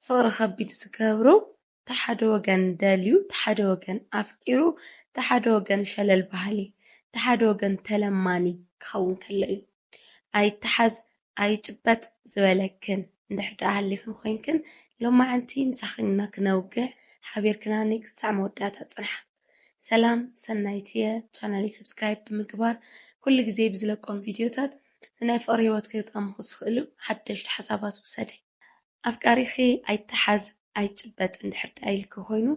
ፍቕሪ ከቢድ ዝገብሮ፣ እቲ ሓደ ወገን ደልዩ፣ እቲ ሓደ ወገን ኣፍቂሩ፣ እቲ ሓደ ወገን ሸለል በሃሊ፣ እቲ ሓደ ወገን ተለማኒ ክኸውን ከሎ እዩ። ኣይተሓዝ ኣይጭበጥ ዝበለክን እንድሕር ደኣ ሃሊኽን ኮይንክን፣ ሎማዓንቲ ምሳኽን ኢና ክነውግዕ፣ ሓቢርክናኒ ክሳዕ መወዳእታ ጽንሓ። ሰላም ሰናይትየ፣ ቻናለይ ሰብስክራይብ ብምግባር ኩሉ ግዜ ብዝለቆም ቪድዮታት ንናይ ፍቕሪ ህይወት ክግጠምኹ ዝኽእሉ ሓደሽቲ ሓሳባት ውሰዲ። ኣፍቃሪኺ ኣይተሓዝ ኣይጭበጥ እንድሕር ደኣ ኢልኪ ኮይኑ፣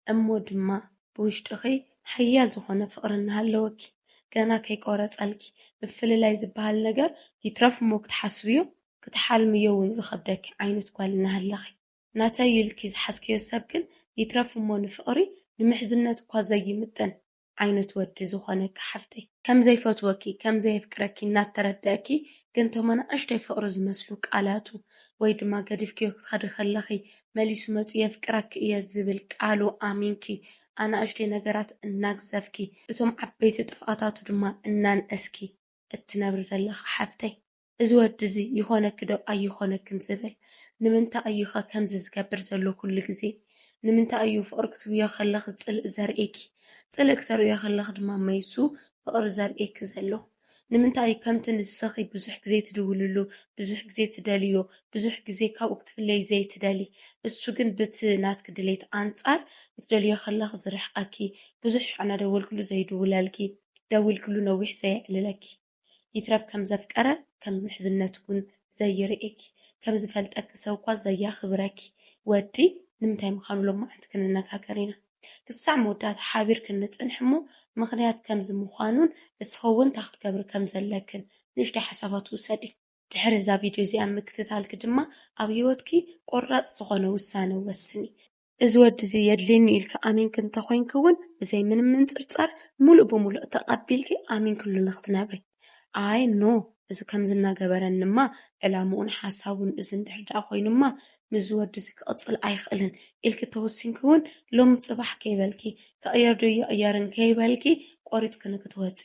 እሞ ድማ ብውሽጥኺ ሓያል ዝኾነ ፍቕሪ እናሃለወኪ፣ ገና ከይቆረጸልኪ፣ ምፍልላይ ዝበሃል ነገር ይትረፍ እሞ ክትሓስብዮ፣ ክትሓልምዮ እውን ዝኸብደኪ ዓይነት ጓል እናሃለኺ፣ ናተይ ኢልኪ ዝሓዝክዮ ሰብ ግን ይትረፍ እሞ ንፍቕሪ፣ ንምሕዝነት እኳ ዘይምጥን ዓይነት ወዲ ዝኾነኪ ሓፍተይ፣ ከም ዘይፈትወኪ፣ ከም ዘየፍቅረኪ እናተረደእኪ፣ ግን እቶም ኣናእሽተይ ፍቕሪ ዝመስሉ ቃላቱ ወይ ድማ ገዲፍክዮ ክትኸዲ ከለኺ መሊሱ መፂኡ የፍቅረኪ እየ ዝብል ቃሉ ኣሚንኪ፣ ኣናእሽተይ ነገራት እናግዘፍኪ፣ እቶም ዓበይቲ ጥፍኣታቱ ድማ እናንእስኪ እትነብሪ ዘለኺ ሓፍተይ፣ እዚ ወዲ እዚ ይኾነኪ ዶ ኣይኾነክን ዝብል፣ ንምንታይ እዩ ኸ ከምዚ ዝገብር ዘሎ ኩሉ ግዜ? ንምንታይ እዩ ፍቕሪ ክትብዮ ከለኺ ጽልኢ ዘርእየኪ? ጽልኢ ክተርእዮ ከለኺ ድማ መይሱ ፍቕሪ ዘርእየኪ ዘሎ? ንምንታይ እዩ ከምቲ ንስኺ ብዙሕ ግዜ ትድውልሉ፣ ብዙሕ ግዜ ትደልዮ፣ ብዙሕ ግዜ ካብኡ ክትፍለይ ዘይትደሊ? እሱ ግን ብቲ ናትኪ ድሌት ኣንጻር ክትደልዮ ከለኺ ዝርሕቐኪ፣ ብዙሕ ሻዕ እናደወልክሉ ዘይድውለልኪ፣ ደዊልክሉ ነዊሕ ዘየዕልለኪ። ይትረፍ ከም ዘፍቀረ ከም ምሕዝነት እውን ዘይርእየኪ፣ ከም ዝፈልጠኪ ሰብ እኳ ዘያኽብረኪ ወዲ ንምንታይ ምዃኑ ሎማዓንቲ ክንነጋገር ኢና። ክሳዕ መወዳእታ ሓቢርክን ንጽንሕ እሞ ምኽንያት ከምዚ ምዃኑን እስኺ እውን እንታይ ክትገብሪ ከም ዘለክን ንእሽተይ ሓሳባት ውሰዲ። ድሕሪ እዛ ቪድዮ እዚኣ ምክትታልኪ ድማ ኣብ ህይወትኪ ቆራጽ ዝኾነ ውሳነ ወስኒ። እዚ ወዲ እዚ የድልየኒ ኢልኪ ኣሚንኪ እንተኾይንኪ እውን ብዘይ ምንም ምንጽርጻር ሙሉእ ብሙሉእ ተቐቢልኪ ኣሚንክሉ ንክትነብሪ። ኣይ ኖ፣ እዚ ከምዚ እናገበረንማ ዕላምኡን ሓሳቡን እዚ እንድሕር ደኣ ኮይኑማ ምስዚ ወዲ እዚ ክቕጽል ኣይኽእልን ኢልኪ ተወሲንኪ እውን ሎሚ ጽባሕ ከይበልኪ ክቕየር ዶ ይቕየርን ከይበልኪ ቆሪጽኪ ንክትወጺ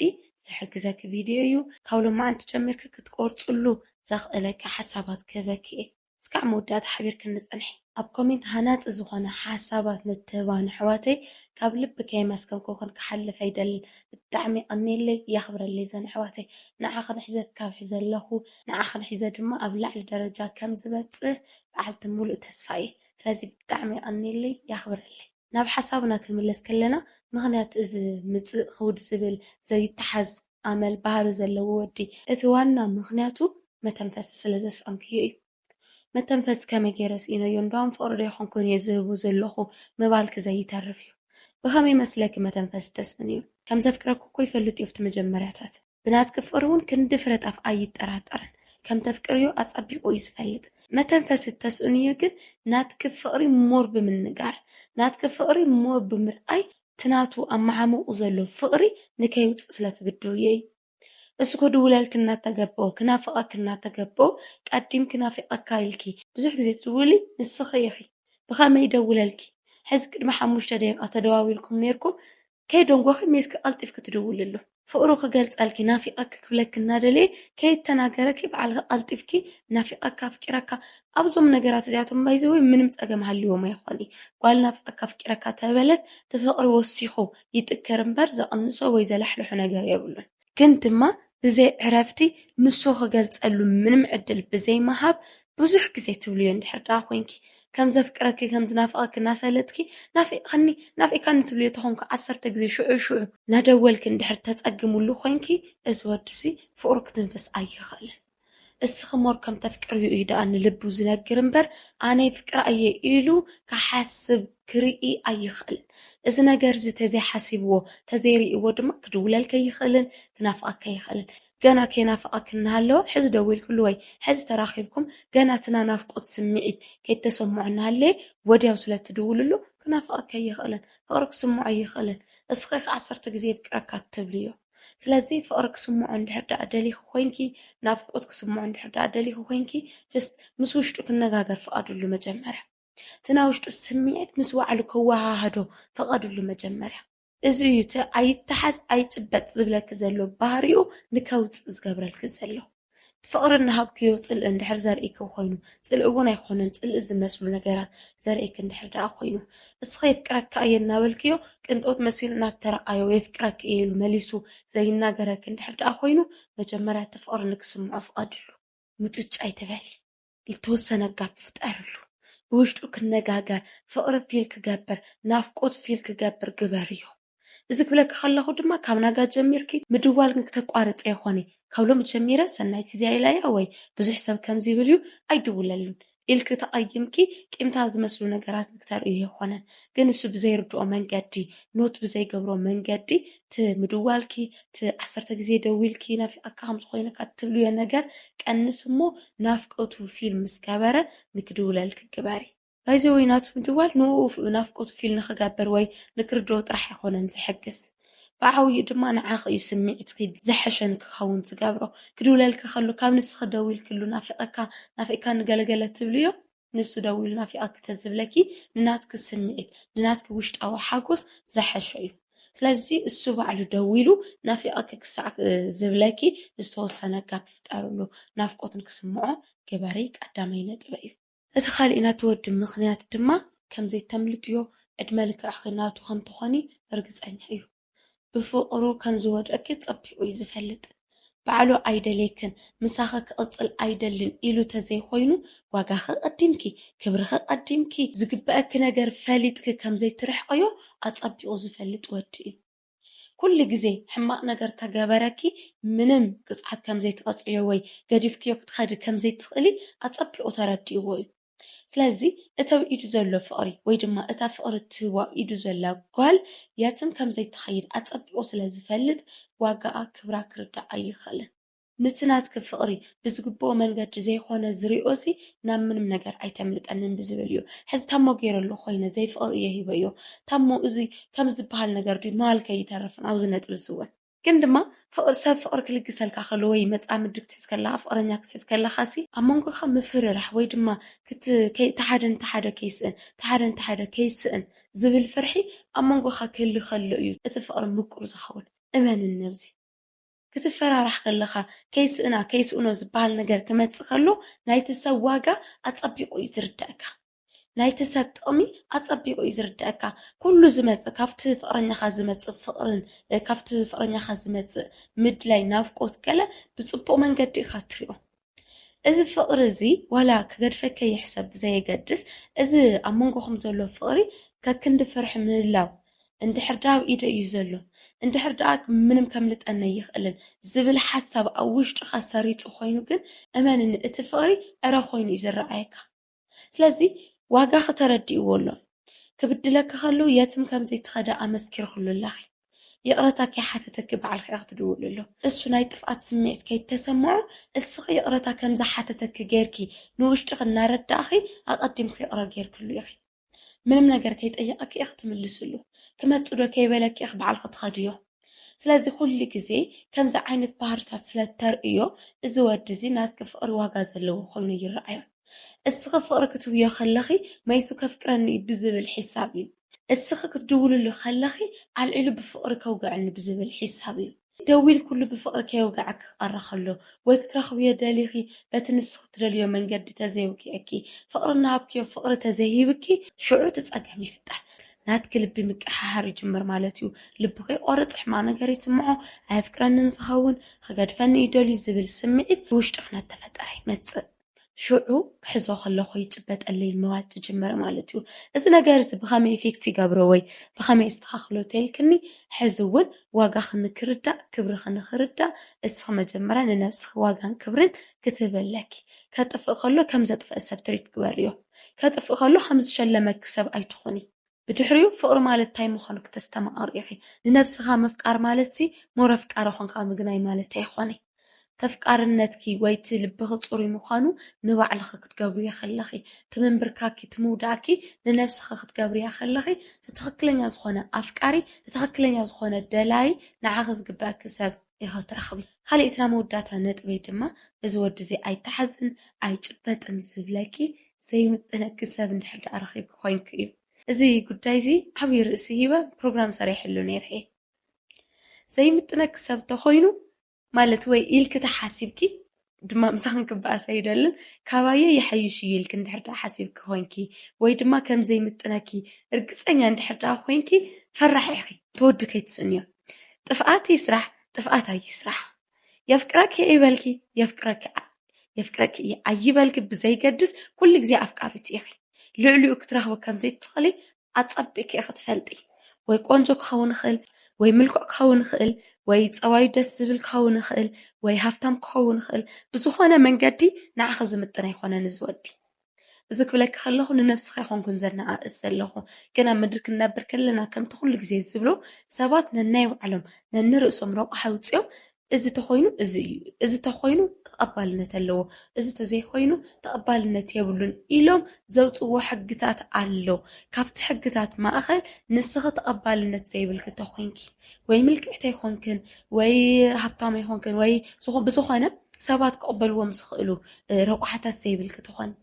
ዝሕግዘኪ ቪድዮ እዩ። ካብ ሎማዓንቲ ጀሚርኪ ክትቆርጽሉ ዘኽእለኪ ሓሳባት ክህበኪ እየ። እስካዕ መወዳእታ ሓቢርክን ንጽንሕ። ኣብ ኮሜንት ሃናጺ ዝኾነ ሓሳባት ንትህባን ኣሕዋተይ ካብ ልቢ ከየመስገንኩኽን ክሓልፍ ኣይደልን። ብጣዕሚ የቐንየለይ፣ የኽብረለይ ዘን ኣሕዋተይ። ንዓኽን ሒዘት ካብ ሒዘ ኣለኹ፣ ንዓኽን ሒዘ ድማ ኣብ ላዕሊ ደረጃ ከም ዝበጽህ በዓልቲ ሙሉእ ተስፋ እየ። ስለዚ ብጣዕሚ የቐንየለይ፣ የኽብረለይ። ናብ ሓሳብና ክንምለስ ከለና ምኽንያት እዚ ምጽእ ክውድ ዝብል ዘይተሓዝ ኣመል ባህሪ ዘለዎ ወዲ እቲ ዋና ምኽንያቱ መተንፈሲ ስለ ዘስኣንክዮ እዩ። መተንፈሲ ከመይ ገይረ ስኢነዮ? እንዳውም ፍቕሪ ዶ ይኾንኩን እየ ዝህቦ ዘለኹ ምባልኪ ዘይተርፍ እዩ። ብኸመይ መስለኪ መተንፈሲ ተስእንዮ? ከም ዘፍቅረኪ እኮ ይፈልጥ እዩ ኣብቲ መጀመርያታት። ብናትኪ ፍቕሪ እውን ክንዲ ፍረ ጣፍ ኣይጠራጠርን። ከም ተፍቅርዮ ኣጸቢቑ እዩ ዝፈልጥ። መተንፈሲ ተስእንዮ ግን ናትኪ ፍቕሪ ሞር ብምንጋር፣ ናትኪ ፍቕሪ ሞር ብምርኣይ፣ እቲ ናቱ ኣመዓሙቑ ዘሎ ፍቕሪ ንከይውጽእ ስለ ትግድዮ እዩ። እሱ ክድውለልኪ እናተገበኦ፣ ክናፍቐኪ እናተገበኦ፣ ቀዲምኪ ናፊቐካ ኢልኪ ብዙሕ ግዜ ትድውሊ ንስኺ ኢኺ። ብኸመይ ይደውለልኪ? ሕዚ ቅድሚ ሓሙሽተ ደቂቓ ተደዋዊልኩም ነይርኩም፣ ከይደንጎኺ ሜስኪ ቀልጢፍኪ ትድውልሉ። ፍቕሩ ክገልጸልኪ፣ ናፊቐኪ ክብለኪ እናደለየ ከይተናገረኪ ባዕልኺ ቀልጢፍኪ ናፊቐካ፣ ኣፍቂረካ፣ ኣብዞም ነገራት እዚኣቶም ባይዘወይ ምንም ጸገም ሃልዎም ኣይኾን እዩ። ጓል ናፊቐካ፣ ኣፍቂረካ ተበለት፣ እቲ ፍቕሪ ወሲኹ ይጥክር እምበር ዘቕንሶ ወይ ዘላሕልሖ ነገር የብሉን። ግን ድማ ብዘይ ዕረፍቲ ንሱ ክገልጸሉ ምንም ዕድል ብዘይ ምሃብ ብዙሕ ግዜ ትብልዮ እንድሕር ደኣ ኮይንኪ፣ ከም ዘፍቅረኪ፣ ከም ዝናፍቐኪ እናፈለጥኪ፣ ናፊቕካኒ፣ ናፊቕካኒ ትብልዮ ተኾንኪ ዓሰርተ ግዜ ሽዑ ሽዑ እናደወልኪ እንድሕር ተጸግምሉ ኮይንኪ፣ እዚ ወዲሲ ፍቕሩ ክትንፍስ ኣይኽእልን። እስኺ ሞር ከም ተፍቅርዮ እዩ ደኣ ንልቡ ዝነግር እምበር፣ ኣነ የፍቅራ እየ ኢሉ ክሓስብ ክርኢ ኣይኽእልን። እዚ ነገር እዚ ተዘይሓሲብዎ፣ ተዘይርእይዎ ድማ ክድውለልኪ ኣይኽእልን፣ ክናፍቐኪ ኣይኽእልን። ገና ከይናፈቐኪ እናሃለወ፣ ሕዚ ደዊልክሉ ወይ ሕዚ ተራኺብኩም፣ ገና እቲ ናይ ናፍቆት ስምዒት ከይተሰምዖ እናሃለየ፣ ወዲያው ስለ ትድውልሉ፣ ክናፍቐኪ ኣይኽእልን፣ ፍቕሪ ክስምዖ ኣይኽእልን። እስኺ ከ ዓሰርተ ግዜ የፍቅረካ ትብልዮ። ስለዚ ፍቕሪ ክስምዖ እንድሕር ደኣ ደሊኺ ኮይንኪ፣ ናፍቆት ክስምዖ እንድሕር ደኣ ደሊኺ ኮይንኪ፣ just ምስ ውሽጡ ክነጋገር ፍቐድሉ መጀመርያ። እቲ ናይ ውሽጡ ስምዒት ምስ ባዕሉ ከወሃህዶ ፍቐድሉ መጀመርያ። እዚ እዩ እቲ ኣይተሓዝ ኣይጭበጥ ዝብለኪ ዘሎ ባህሪኡ ንከውፅእ ዝገብረልኪ ዘሎ። እቲ ፍቕሪ እናሃብክዮ ጽልኢ እንድሕር ዘርእይኪ ኮይኑ፣ ጽልኢ እውን ኣይኮነን፣ ጽልኢ ዝመስሉ ነገራት ዘርእይኪ እንድሕር ደኣ ኮይኑ፣ እስኸ የፍቅረካ እየ እናበልክዮ ቅንጦት መሲሉ እናተረኣዮ የፍቅረኪ እየ ኢሉ መሊሱ ዘይናገረኪ እንድሕር ደኣ ኮይኑ፣ መጀመርያ እቲ ፍቕሪ ንክስምዖ ፍቐድሉ። ምጭጭ ኣይትበሊ። ዝተወሰነ ጋፕ ፍጠርሉ። ብውሽጡ ክነጋገር፣ ፍቕሪ ፊል ክገብር፣ ናፍቆት ፊል ክገብር ግበርዮ። እዚ ክብለኪ ከለኹ ድማ ካብ ናጋ ጀሚርኪ ምድዋል ግን ክተቋርፀ ይኾኒ። ካብ ሎሚ ጀሚረ ሰናይቲ እዚኣ ኢላያ ወይ ብዙሕ ሰብ ከምዚ ይብል እዩ ኣይድውለሉን ኢልኪ ተቐይምኪ ቂምታ ዝመስሉ ነገራት ንክተርእዩ ይኾነን። ግን እሱ ብዘይርድኦ መንገዲ፣ ኖት ብዘይገብሮ መንገዲ እቲ ምድዋልኪ፣ እቲ ዓሰርተ ግዜ ደዊልኪ ናፊቐካ ከም ዝኾይነካ ትብልዮ ነገር ቀንስ እሞ ናፍቆቱ ፊል ምስ ገበረ ንክድውለልኪ ግበሪ። ባይዘወይ ናቱ ምድዋል ንኡ ናፍቆቱ ፊል ንክገብር ወይ ንክርድኦ ጥራሕ ኣይኮነን ዝሕግዝ። ብዓብይኡ ድማ ንዓኺ እዩ ስምዒትኪ ዝሐሸ ንክኸውን ዝገብሮ። ክድውለልኪ ከሎ ካብ ንስኺ ደዊልክሉ ናፊቐካ ናፊቕካ ንገለገለ ትብልዮ ንሱ ደዊሉ ናፊቐኪ ተዝብለኪ ንናትኪ ስምዒት ንናትኪ ውሽጣዊ ሓጎስ ዝሐሸ እዩ። ስለዚ እሱ ባዕሉ ደዊሉ ናፊቐኪ ክሳዕ ዝብለኪ ዝተወሰነ ጋፕ ፍጠርሉ። ናፍቆት ንክስምዖ ግበሪ ቀዳማይ ነጥቢ እዩ። እቲ ካሊእ ናተወዲ ምኽንያት ድማ ከምዘይተምልጥዮ ዕድመ ልክዕኺ ናቱ ከምትኾኒ ርግፀኛ እዩ። ብፍቕሩ ከምዝወደእኪ ፀቢቑ እዩ ዝፈልጥ። ባዕሉ ኣይደልየክን ምሳኺ ክቕፅል ኣይደልን ኢሉ ተዘይኮይኑ ዋጋኺ ቀዲምኪ ክብርኺ ቀዲምኪ ዝግበአኪ ነገር ፈሊጥኪ ከምዘይትርሕቕዮ ኣፀቢቑ ዝፈልጥ ወዲ እዩ። ኩሉ ግዜ ሕማቕ ነገር ተገበረኪ ምንም ቅፅዓት ከምዘይትቐፅዕዮ ወይ ገዲፍክዮ ክትኸዲ ከምዘይትኽእሊ ኣፀቢቑ ተረዲእዎ እዩ። ስለዚ እቲ ኣብ ኢዱ ዘሎ ፍቕሪ ወይ ድማ እታ ፍቕሪ ትህባ ኢዱ ዘላ ጓል የትም ከምዘይትኸይድ ኣፀቢቑ ስለ ዝፈልጥ ዋጋኣ ክብራ ክርዳእ ኣይኽእልን። ነቲ ናትኪ ፍቕሪ ብዝግብኦ መንገዲ ዘይኮነ ዝሪኦሲ ናብ ምንም ነገር ኣይተምልጠንን ብዝብል እዩ። ሕዚ ታሞ ገይረሉ ኮይነ ዘይፍቕሪ እየ ሂበዮ ታሞ እዚ ከም ዝበሃል ነገር ድዩ ማል ከይተርፍን ኣብዚ ነጥቢ ዝውን ግን ድማ ፍቕሪ ሰብ ፍቕሪ ክልግሰልካ ከሎ ወይ መፃምዲ ክትሕዝ ከለኻ ፍቕረኛ ክትሕዝ ከለኻሲ ኣብ መንጎኻ ምፍርራሕ ወይ ድማ እቲ ሓደ ንተሓደ ከይስእን እቲ ሓደ ንተሓደ ከይስእን ዝብል ፍርሒ ኣብ መንጎኻ ክህሉ ከሎ እዩ እቲ ፍቕሪ ምቁር ዝኸውን። እመንን ነብዚ ክትፈራራሕ ከለኻ ከይስእና ከይስእኖ ዝበሃል ነገር ክመፅእ ከሎ ናይቲ ሰብ ዋጋ ኣፀቢቑ እዩ ዝርዳእካ። ናይቲ ሰብ ጥቕሚ ኣጸቢቑ እዩ ዝርደኣካ። ኩሉ ዝመጽእ ካብቲ ፍቕረኛኻ ዝመጽእ ፍቕርን ካብቲ ፍቕረኛኻ ዝመጽእ ምድላይ ናፍቆት ገለ ብጽቡቕ መንገዲ ኢኻ ትሪኦ። እዚ ፍቕሪ እዚ ዋላ ክገድፈካ ይሕሰብ ብዘየገድስ እዚ ኣብ መንጎኹም ዘሎ ፍቕሪ ከክንዲ ፍርሒ ምህላው እንድሕር ደኣ ኣብ ኢደ እዩ ዘሎ እንድሕር ደኣ ምንም ከምልጠኒ ኣይኽእልን ዝብል ሓሳብ ኣብ ውሽጥኻ ሰሪጹ ኮይኑ ግን እመንኒ እቲ ፍቕሪ ዕረ ኮይኑ እዩ ዝረኣየካ። ስለዚ ዋጋኺ ተረዲእዎ ኣሎ። ክብድለኪ ከሎ የትም ከም ዘይትኸዲ ኣመስኪርክሉ ኣለኺ። ይቕረታ ከይሓተተኪ ባዕልኺ ኢኺ ትድውልሉ። እሱ ናይ ጥፍኣት ስምዒት ከይተሰምዖ እስኺ ይቕረታ ከም ዝሓተተኪ ጌርኪ ንውሽጥኺ እናረዳእኺ ኣቐዲምኪ ይቕረ ጌርክሉ ኢኺ። ምንም ነገር ከይጠየቐኪ ኢኺ ትምልስሉ። ክመጽእ ዶ ከይበለኪ ኢኺ ባዕልኺ ትኸድዮ። ስለዚ ኩሉ ግዜ ከምዚ ዓይነት ባህርታት ስለ ተርእዮ እዚ ወዲ እዚ ናትኪ ፍቕሪ ዋጋ ዘለዎ ኮይኑ ይረኣዮ። እስኺ ፍቕሪ ክትብዮ ከለኺ መይሱ ከፍቅረኒ እዩ ብዝብል ሒሳብ እዩ። እስኺ ክትድውልሉ ከለኺ ኣልዒሉ ብፍቕሪ ከውግዐኒ ብዝብል ሒሳብ እዩ። ደዊልክሉ ብፍቕሪ ከየውግዐኪ ክቐሪ ከሎ ወይ ክትረኽብዮ ደሊኺ በቲ ንስኺ ትደልዮ መንገዲ ተዘየውጊዐኪ ፍቕሪ እናሃብክዮ ፍቕሪ ተዘይሂብኪ ሽዑ እቲ ጸገም ይፍጠር። ናትኪ ልቢ ምቅሕሓር ይጅምር ማለት እዩ። ልቡ ከይቆርጽ ሕማቕ ነገር ይስምዖ፣ ኣየፍቅረንን ዝኸውን፣ ክገድፈኒ እዩ ደልዩ ዝብል ስምዒት ብውሽጥኺ እናተፈጠረ ይመጽእ። ሽዑ ክሕዞ ከለኹ ይጭበጠለይ ምባል ትጅምሪ ማለት እዩ። እዚ ነገር እዚ ብኸመይ ፊክስ ይገብሮ ወይ ብኸመይ የስተኻኽሎ ተይልክኒ፣ ሕዚ እውን ዋጋኺ ንክርዳእ ክብርኺ ንክርዳእ እስኺ መጀመርያ ንነብስኺ ዋጋን ክብርን ክትህቢ ኣለኪ። ከጥፍእ ከሎ ከም ዘጥፍአ ሰብ ትሪት ግበርዮ። ከጥፍእ ከሎ ከም ዝሸለመኪ ሰብ ኣይትኹኒ። ብድሕሪኡ ፍቕሪ ማለት እንታይ ምዃኑ ክተስተማቕሪ ኢኺ። ንነብስኻ ምፍቃር ማለትሲ ሞር ኣፍቃሪ ኾንካ ምግናይ ማለት ኣይኾነይ። ተፍቃርነትኪ ወይ እቲ ልብኺ ጽሩይ ምዃኑ ንባዕልኺ ክትገብርዮ ከለኺ፣ እቲ ምንብርካኪ፣ እቲ ምውዳእኪ ንነብስኺ ክትገብርያ ከለኺ፣ እቲ ትኽክለኛ ዝኾነ ኣፍቃሪ፣ እቲ ትኽክለኛ ዝኾነ ደላይ ንዓኺ ዝግበኣኪ ሰብ ኢኺ ትረኽቢ። ካልኣይቲ ናይ መወዳእታ ነጥበይ ድማ እዚ ወዲ እዚ ኣይተሓዝን ኣይጭበጥን ዝብለኪ ዘይምጥነኪ ሰብ እንድሕር ደኣ ረኺብኪ ኮይንኪ እዩ። እዚ ጉዳይ እዚ ዓብዪ ርእሲ ሂበ ፕሮግራም ሰሪሐሉ ነይረ እየ። ዘይምጥነኪ ሰብ ተኾይኑ ማለት ወይ ኢልኪ ተሓሲብኪ ድማ ምሳኽን ክበኣስ ኣይደልን። ካባየ ይሓይሽ እዩ ኢልኪ እንድሕር ደኣ ሓሲብኪ ኮይንኪ፣ ወይ ድማ ከም ዘይምጥነኪ ርግጸኛ እንድሕር ደኣ ኮይንኪ፣ ፈራሕ ኢኺ፣ ተወዲ ከይትስእንዮ። ጥፍኣት ይስራሕ፣ ጥፍኣት ኣይስራሕ። የፍቅረኪ እየ ይበልኪ፣ የፍቅረኪ ኣ-፣ የፍቅረኪ እየ ኣይበልኪ ብዘይገድስ፣ ኩሉ ግዜ ኣፍቃሪቱ ኢኺ። ልዕሊኡ ክትረኽቢ ከም ዘይትኽእሊ ኣጸቢቕኪ ኢኺ ትፈልጢ። ወይ ቆንጆ ክኸውን ይኽእል፣ ወይ ምልኩዕ ክኸውን ይኽእል፣ ወይ ጸባዩ ደስ ዝብል ክኸውን ይኽእል፣ ወይ ሃፍታም ክኸውን ይኽእል። ብዝኾነ መንገዲ ንዓኺ ዝምጥን ኣይኮነን እዚ ወዲ። እዚ ክብለኪ ከለኹ ንነብስኺ ኣይኮንኩን ዘነኣእስ ዘለኹ። ግን ኣብ ምድሪ ክንነብር ከለና ከምቲ ኩሉ ግዜ ዝብሎ ሰባት ነናይ ባዕሎም ነንርእሶም ረቑሒ ኣውጺኦም እዚ ተኾይኑ እዚ እዩ፣ እዚ ተኾይኑ ተቐባልነት ኣለዎ፣ እዚ ተዘይኮይኑ ተቐባልነት የብሉን ኢሎም ዘውፅዎ ሕግታት ኣሎ። ካብቲ ሕግታት ማእኸል ንስኺ ተቐባልነት ዘይብልኪ ተኾይንኪ ወይ ምልክዕቲ ኣይኮንክን ወይ ሃብታም ኣይኮንክን ወይ ዝኾ-፣ ብዝኾነ ሰባት ክቕበልዎም ዝኽእሉ፣ እ፣ ረቋሕታት ዘይብልኪ ተኾን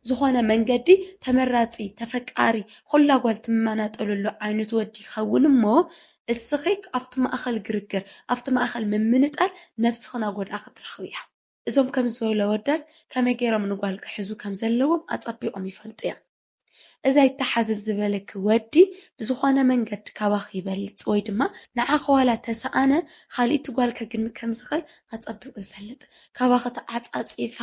ዝኾነ መንገዲ ተመራፂ፣ ተፈቃሪ፣ ኩላ ጓል ትመናጠለሉ ዓይነት ወዲ ይኸውን እሞ እስኺ ኣብቲ ማእኸል ግርግር፣ ኣብቲ ማእኸል ምምንጣል ነብስኽን ኣጎድኣ ክትረኽቢ እያ። እዞም ከምዚ ዝበሉ ኣወዳት ከመይ ገይሮም ንጓል ክሕዙ ከም ዘለዎም ኣጸቢቖም ይፈልጡ እዮም። እዚ ኣይተሓዝን ዝበለኪ ወዲ ብዝኾነ መንገዲ ካባኺ ይበልጽ ወይ ድማ ንዓኺ ዋላ ተሰኣነ ካሊእቲ ጓል ከግኒ ከም ዝኽእል ኣጸቢቑ ይፈልጥ። ካባኺ ተዓጻጺፋ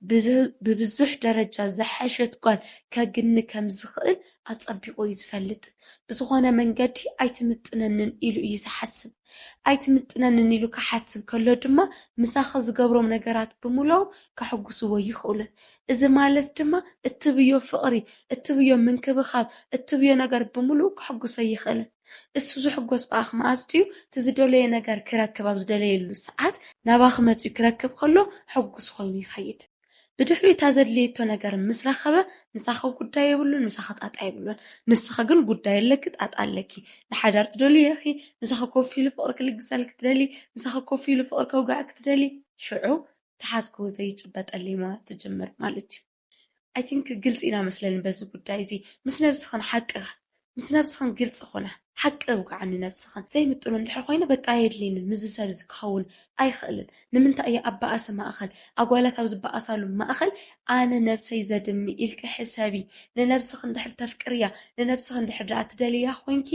ብዝ-፣ ብብዙሕ ደረጃ ዝሐሸት ጓል ከግኒ ከም ዝኽእል ኣጸቢቑ እዩ ዝፈልጥ። ብዝኾነ መንገዲ ኣይትምጥነንን ኢሉ እዩ ዝሓስብ። ኣይትምጥነንን ኢሉ ክሓስብ ከሎ ድማ ምሳኺ ዝገብሮም ነገራት ብምልኦም ከሐጉስዎ ይኽእሉን። እዚ ማለት ድማ እትብዮ ፍቕሪ፣ እትብዮ ምንክብኻብ፣ እትብዮ ነገር ብምልኡ ከሐጉሶ ይኽእልን። እሱ ዝሕጎስ ብኣኺ መኣዝ ድዩ? እቲ ዝደለዮ ነገር ክረክብ ኣብ ዝደለየሉ ሰዓት ናባኺ መፂኡ ክረክብ ከሎ ሕጉስ ኮይኑ ይኸይድ። ብድሕሪኡ እታ ዘድልየቶ ነገር ምስ ረኸበ ምሳኺ ጉዳይ የብሉን፣ ምሳኺ ጣጣ የብሉን። ንስኺ ግን ጉዳይ ኣለኪ፣ ጣጣ ኣለኪ። ንሓዳር ትደልዪ ኢኺ፣ ምሳኺ ኮፍ ኢሉ ፍቕሪ ክልግሰልኪ ትደሊ፣ ምሳኺ ኮፍ ኢሉ ፍቕሪ ከውግዐኪ ትደሊ። ሽዑ ተሓዝክዎ ዘይጭበጠለይ ምባል ትጅምር ማለት እዩ። I think ግልፂ ኢና መስለኒ በዚ ጉዳይ እዚ። ምስ ነብስኽን ሓቂ፣ ምስ ነብስኽን ግልፂ ኾና፣ ሓቂ እውግዓ ንነብስኽን። ዘይምጥኑ እንድሕር ኮይነ በቃ ኣየድልየንን፣ ምስዚ ሰብ እዚ ክኸውን ኣይኽእልን። ንምንታይ እየ ኣብ ባእሲ ማእኸል፣ ኣጓላት ኣብ ዝበኣሳሉ ማእኸል ኣነ ነብሰይ ዘድሚ ኢልኪ ሕሰቢ። ንነብስኺ እንድሕር ተፍቅርያ፣ ንነብስኺ እንድሕር ደኣ ትደልያ ኮይንኪ፣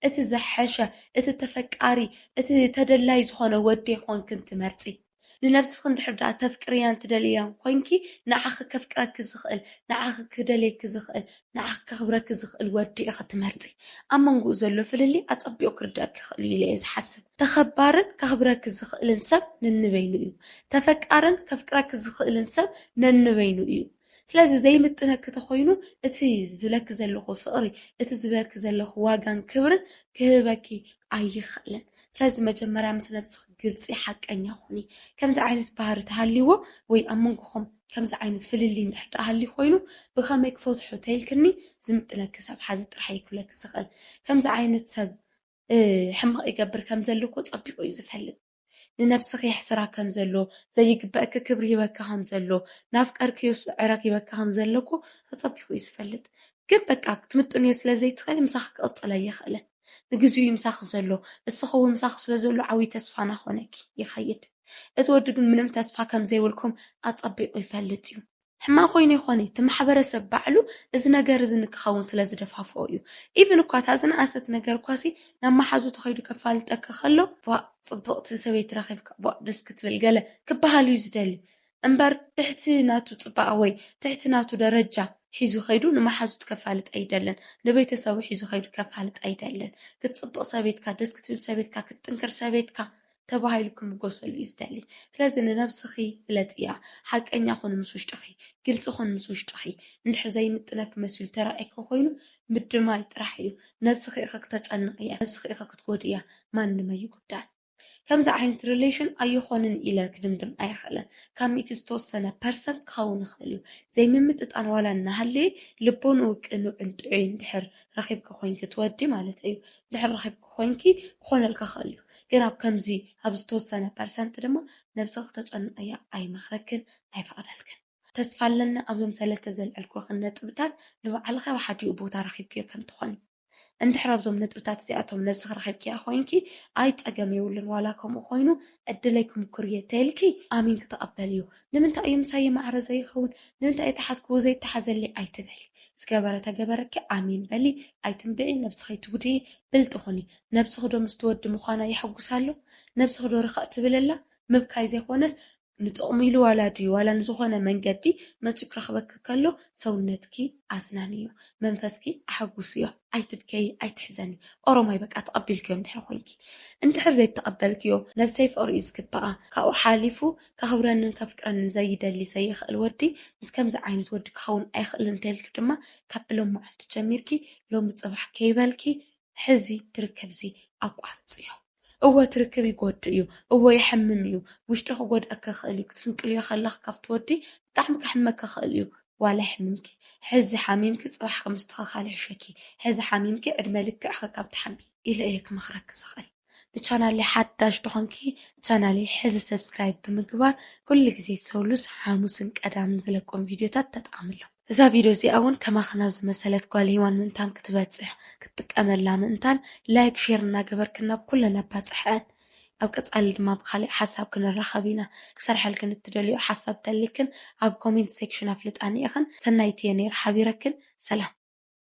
እቲ ዝሐሸ፣ እቲ ተፈቃሪ፣ እቲ ተደላይ ዝኾነ ወዲ ኣይኮንክን ትመርፂ። ንነብስኺ እንድሕር ደኣ ተፍቅርያን ትደልያን ኮይንኪ፣ ንዓኺ ከፍቅረኪ ዝኽእል፣ ንዓኺ ክደልየኪ ዝኽእል፣ ንዓኺ ከኽብረኪ ዝኽእል ወዲ ኢኺ ትመርጺ። ኣብ መንጎኡ ዘሎ ፍልልይ ኣጸቢቑ ክርደኣኪ ይኽእል እዩ ኢለ እየ ዝሓስብ። ተኸባርን ከኽብረኪ ዝኽእልን ሰብ ነንበይኑ እዩ። ተፈቃርን ከፍቅረኪ ዝኽእልን ሰብ ነንበይኑ እዩ። ስለዚ ዘይምጥነኪ ተኾይኑ፣ እቲ ዝብለኪ ዘለኹ ፍቕሪ፣ እቲ ዝብለኪ ዘለኹ ዋጋን ክብርን ክህበኪ ኣይኽእልን። ስለዚ መጀመርያ ምስ ነብስኺ ግልፂ፣ ሓቀኛ ኩኒ። ከምዚ ዓይነት ባህሪ ተሃልይዎ ወይ ኣብ መንጎኹም ከምዚ ዓይነት ፍልልይ እንድሕር ደኣ ሃልዩ ኮይኑ፣ ብኸመይ ክፈትሖ ተይልክኒ፣ ዝምጥነኪ ሰብ ሓዚ ጥራሕ እየ ክብለኪ ዝኽእል። ከምዚ ዓይነት ሰብ፣ እ፣ ሕማቕ ይገብር ከም ዘሎ እኮ ጸቢቑ እዩ ዝፈልጥ። ንነብስኺ የሕስራ ከም ዘሎ፣ ዘይግበእኪ ክብሪ ሂበኪ ከም ዘሎ፣ ናፍቀርክዮ ስዕረክ ሂበኪ ከም ዘሎ እኮ ኣጸቢቑ እዩ ዝፈልጥ። ግን በቃ ክትምጥንዮ ስለ ዘይትኽእሊ ምሳኺ ክቕጽል ኣይኽእልን። ንግዚኡ እዩ ምሳኺ ዘሎ። እስኺ እውን ምሳኺ ስለ ዘሎ ዓብዪ ተስፋ እናኾነኪ ይኸይድ። እቲ ወዲ ግን ምንም ተስፋ ከም ዘይብልኩም ኣጸቢቑ ይፈልጥ እዩ። ሕማቕ ኮይኑ ይኾነ፣ እቲ ማሕበረሰብ ባዕሉ እዚ ነገር እዚ ንክኸውን ስለ ዝደፋፍኦ እዩ። ኢቭን እኳ እታ ዝነኣሰት ነገር እኳሲ ናብ መሓዙ ተኸይዱ ከፋልጠካ ከሎ፣ "ቧእ፣ ጽብቕቲ ሰበይቲ ረኺብካ፣ ቧእ፣ ደስ ክትብል" ገለ ክበሃል እዩ ዝደሊ። እምበር ትሕቲ ናቱ ጽባቐ ወይ ትሕቲ ናቱ ደረጃ ሒዙ ከይዱ ንመሓዙት ከፋልጥ ኣይደልን፣ ንቤተሰቡ ሒዙ ከይዱ ከፋልጥ ኣይደልን። ክትጽብቕ ሰበይትካ፣ ደስ ክትብል ሰበይትካ፣ ክትጥንክር ሰበይትካ ተባሂሉ ክምጎሰሉ እዩ ዝደሊ። ስለዚ ንነብስኺ ፍለጥያ፣ ሓቀኛ ኹን ምስ ውሽጥኺ፣ ግልፂ ኹን ምስ ውሽጥኺ። እንድሕር ዘይምጥነኪ መሲሉ ተራእየኪ ኮይኑ ምድማይ ጥራሕ እዩ። ነብስኺ ኢኺ ክተጨንቕያ፣ ነብስኺ ኢኺ ክትጎድእያ፣ ማንም ኣይጉዳን። ከምዚ ዓይነት ሪሌሽን ኣይኾንን ኢለ ክድምድም ኣይኽእልን። ካብ ሚእቲ ዝተወሰነ ፐርሰንት ክኸውን ይኽእል እዩ። ዘይምምጥጣን ዋላ እናሃለየ ልቦንኡ ቅኑዕን ጥዑይን እንድሕር ረኺብኪ ኮይንኪ፣ ትወዲ ማለት እዩ፣ እንድሕር ረኺብኪ ኮይንኪ ክኾነልኪ ይኽእል እዩ። ግን ኣብ ከምዚ ኣብ ዝተወሰነ ፐርሰንት ድማ ነብስኺ ክተጨንቕያ ኣይመኽረክን፣ ኣይፈቕደልክን። ተስፋ ኣለኒ ኣብዞም ሰለስተ ዘልዐልኩኽን ነጥብታት ንባዕልኺ ኣብ ሓዲኡ ቦታ ረኺብክዮ ከም ትኾኒ። እንድሕር ኣብዞም ነጥብታት እዚኣቶም ነብስኺ ረኺብኪያ ኮይንኪ፣ ኣይ ጸገም የብሉን፣ ዋላ ከምኡ ኮይኑ ዕድለይ ክምኩር እየ ተይልኪ ኣሚንኪ ተቐበልዮ። ንምንታይ እዩ ምሳይ ማዕረ ዘይኸውን? ንምንታይ እዩ ተሓዝክዎ ዘይተሓዘለይ ኣይትበሊ። ዝገበረ ተገበረኪ ኣሚን በሊ፣ ኣይትንብዒ፣ ነብስኺ ኣይትጉድኢ፣ ብልጢ ኩኒ። ነብስኺ ዶ ምስቲ ወዲ ምዃና የሐጉሳ ኣሎ? ነብስኺ ዶ ርኽዕ ትብል ኣላ? ምብካይ ዘይኮነስ ንጥቕሚ ኢሉ ዋላ ድዩ ዋላ ንዝኾነ መንገዲ መፂኡ ክረኽበኪ ከሎ ሰውነትኪ ኣዝናንዮ፣ መንፈስኪ ኣሐጉስዮ፣ ኣይትብከዪ ኣይትሕዘኒ። ኦሮማይ በቃ ተቐቢልክዮ እንድሕር ኮይንኪ። እንድሕር ዘይተቐበልክዮ ነብሰይ ፍቕሪ እዩ ዝግብኣ፣ ካብኡ ሓሊፉ ከኽብረንን ከፍቅረንን ዘይደሊ ዘይኽእል ወዲ ምስ ከምዚ ዓይነት ወዲ ክኸውን ኣይኽእልን እንተልኪ ድማ ካብ ብሎማዓንቲ ጀሚርኪ ሎሚ ፅባሕ ከይበልኪ ሕዚ ትርክብዚ ኣቋርፅዮ። እወ ትርክብ ይጎድእ እዩ፣ እወ የሕምም እዩ፣ ውሽጢ ክጎድኣኪ ይኽእል እዩ፣ ክትፍንቅልዮ ከለኺ ካብቲ ወዲ ብጣዕሚ ከሕመኪ ይኽእል እዩ። ዋላ ይሕምምኪ፣ ሕዚ ሓሚምኪ ፅባሕ ከምስትኽኻል ይሕሸኪ። ሕዚ ሓሚምኪ ዕድመ ልክዕኺ ካብ ትሓሚ ኢለ እየ ክመኽረኪ ዝኽእል። ንቻናለይ ሓዳሽ ተኾንኪ ቻናለይ ሕዚ ሰብስክራይብ ብምግባር ኩሉ ግዜ ሰሉስ ሓሙስን ቀዳምን ዝለቆም ቪድዮታት ተጠቐምሎም። እዛ ቪድዮ እዚኣ እውን ከማኽና ዝመሰለት ጓል ሂዋን ምእንታን ክትበፅሕ ክትጥቀመላ ምእንታን ላይክ ሼር እናገበርክን ናብ ኩለን ኣባፅሐን። ኣብ ቀፃሊ ድማ ብካሊእ ሓሳብ ክንራኸብ ኢና። ክሰርሐልክን እትደልዮ ሓሳብ ተሊክን ኣብ ኮሜንት ሴክሽን ኣፍልጣኒ ኢኽን። ሰናይት እየ ነይር ሓቢረክን። ሰላም።